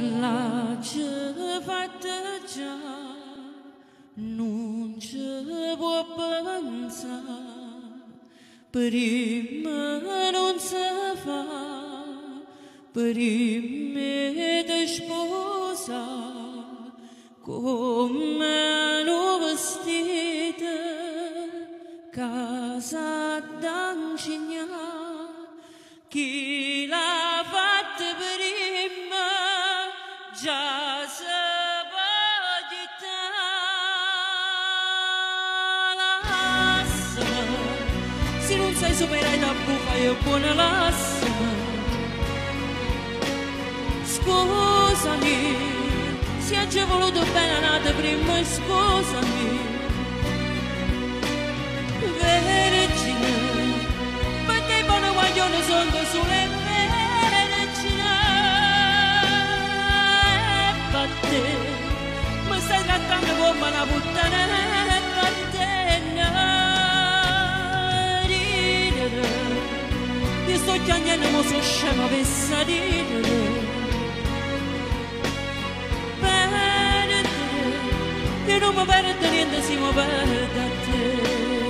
L'aggio fatta già, nun ce può penzà, primma nun se fa, primma 'e te spusà, comme a nu vestito ca s'adda 'ncignà, chi l'ha fatto primma già se po' jettà. Lassame, si nun sai superà 'e tabù faje buono lassame. Scusami, si aggio voluto bene a n'ato primma scusami. Vergine, pe' te bona guaglione songo sulo 'e vergine. E vatte', me stai trattanno comme a 'na puttana e vattene a ridere. Io sto chiagnenno mo so' scema avessa ridere. Perdere, io nun me perdo niente si mo perdo a te.